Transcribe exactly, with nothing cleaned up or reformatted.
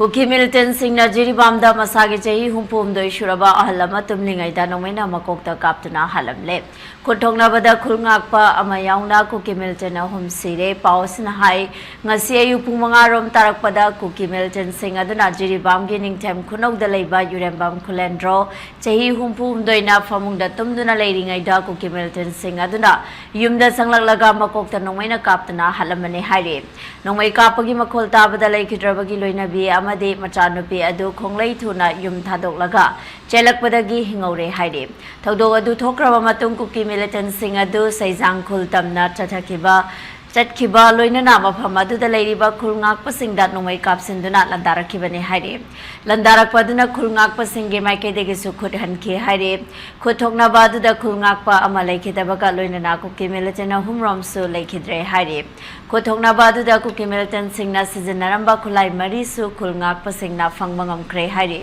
ꯀꯨꯀꯤ ꯃꯤꯂꯤꯇꯦꯟꯁꯤꯡꯅ ꯖꯤꯔꯤꯕꯥꯝꯗ ꯃꯁꯥꯒꯤ ꯆꯍꯤ ꯍꯨꯝꯐꯨ ꯍꯨꯝꯗꯣꯏ ꯁꯨꯔꯕ ꯑꯍꯜ ꯑꯃ ꯇꯨꯝꯂꯤꯉꯩꯗ ꯅꯣꯡꯃꯩꯅ ꯃꯀꯣꯛꯇ ꯀꯥꯞꯇꯨꯅ ꯍꯥꯠꯂꯝꯂꯦ꯫ ꯈꯨꯠ ꯊꯣꯛꯅꯕꯗ ꯈꯨꯜ ꯉꯥꯛꯄ ꯑꯃ ꯌꯥꯎꯅ ꯀꯨꯀꯤ ꯃꯤꯂꯤꯇꯦꯟ ꯑꯍꯨꯝ ꯁꯤꯔꯦ꯫ ꯄꯥꯎ ꯑꯁꯤꯅ ꯍꯥꯏ, ꯉꯁꯤ ꯑꯌꯨꯛ ꯄꯨꯡ ꯃꯉꯥ ꯔꯣꯝ ꯇꯥꯔꯛꯄꯗ ꯀꯨꯀꯤ ꯃꯤꯂꯤꯇꯦꯟꯁꯤꯡ ꯑꯗꯨꯅ ꯖꯤꯔꯤꯕꯥꯝꯒꯤ ꯅꯤꯡꯊꯦꯝ ꯈꯨꯅꯧꯗ ꯂꯩꯕ ꯌꯨꯔꯦꯝꯕꯝ ꯈꯨꯂꯦꯟꯗ꯭ꯔꯣ, ꯆꯍꯤ ꯍꯨꯝꯐꯨ ꯍꯨꯝꯗꯣꯏꯅ ꯐꯃꯨꯡꯗ ꯇꯨꯝꯗꯨꯅ ꯂꯩꯔꯤꯉꯩꯗ ꯀꯨꯀꯤ ꯃꯤꯂꯤꯇꯦꯟꯁꯤꯡ ꯑꯗꯨꯅ ꯌꯨꯝꯗ ꯆꯪꯂꯛꯂꯒ ꯃꯀꯣꯛꯇ ꯅꯣꯡꯃꯩꯅ ꯀꯥꯞꯇꯨꯅ ꯍꯥꯠꯂꯝꯕꯅꯤ ꯍꯥꯏꯔꯤ꯫ ꯅꯣꯡꯃꯩ ꯀꯥꯞꯄꯒꯤ ꯃꯈꯣꯜ ꯇꯥꯕꯗ ꯂꯩꯈꯤꯗ꯭ꯔꯕꯒꯤ ꯂꯣꯏꯅꯕꯤ ꯑꯃꯗꯤ ꯃꯆꯥꯅꯨꯄꯤ ꯑꯗꯨ ꯈꯣꯡꯂꯩ ꯊꯨꯅ ꯌꯨꯝ ꯊꯥꯗꯣꯛꯂꯒ ꯆꯦꯜꯂꯛꯄꯗꯒꯤ ꯍꯤꯡꯍꯧꯔꯦ ꯍꯥꯏꯔꯤ꯫ ꯊꯧꯗꯣꯛ ꯑꯗꯨ ꯊꯣꯛꯈ꯭ꯔꯕ ꯃꯇꯨꯡ ꯀꯨꯀꯤ ꯃꯤꯂꯤꯇꯦꯟꯁꯤꯡ ꯑꯗꯨ ꯁꯩꯖꯥꯡ ꯈꯨꯜ ꯇꯝꯅ ꯆꯠꯊꯈꯤꯕ ꯆꯠꯈꯤꯕ ꯂꯣꯏꯅꯅ ꯃꯐꯝ ꯑꯗꯨꯗ ꯂꯩꯔꯤꯕ ꯈꯨꯜ ꯉꯥꯛꯄꯁꯤꯡꯗ ꯅꯣꯡꯃꯩ ꯀꯥꯞꯁꯤꯟꯗꯨꯅ ꯂꯥꯟꯗꯥꯔꯛꯈꯤꯕꯅꯤ ꯍꯥꯏꯔꯤ꯫ ꯂꯥꯟꯗꯥꯔꯛꯄ ꯑꯗꯨꯅ ꯈꯨꯜ ꯉꯥꯛꯄꯁꯤꯡꯒꯤ ꯃꯥꯏꯀꯩꯗꯒꯤꯁꯨ ꯈꯨꯠ ꯍꯟꯈꯤ ꯍꯥꯏꯔꯤ꯫ ꯈꯨꯠ ꯊꯣꯛꯅꯕ ꯑꯗꯨꯗ ꯈꯨꯜ ꯉꯥꯛꯄ ꯑꯃ ꯂꯩꯈꯤꯗꯕꯒ ꯂꯣꯏꯅꯅ ꯀꯨꯀꯤ ꯃꯤꯂꯤꯇꯦꯟ ꯑꯍꯨꯝꯔꯣꯝꯁꯨ ꯂꯩꯈꯤꯗ꯭ꯔꯦ ꯍꯥꯏꯔꯤ꯫ ꯈꯨꯠ ꯊꯣꯛꯅꯕ ꯑꯗꯨꯗ ꯀꯨꯀꯤ ꯃꯤꯂꯤꯇꯦꯟꯁꯤꯡꯅ ꯁꯤꯖꯤꯟꯅꯔꯝꯕ ꯈꯨꯠꯂꯥꯏ ꯃꯔꯤꯁꯨ ꯈꯨꯜ ꯉꯥꯛꯄꯁꯤꯡꯅ ꯐꯪꯕ ꯉꯝꯈ꯭ꯔꯦ ꯍꯥꯏꯔꯤ꯫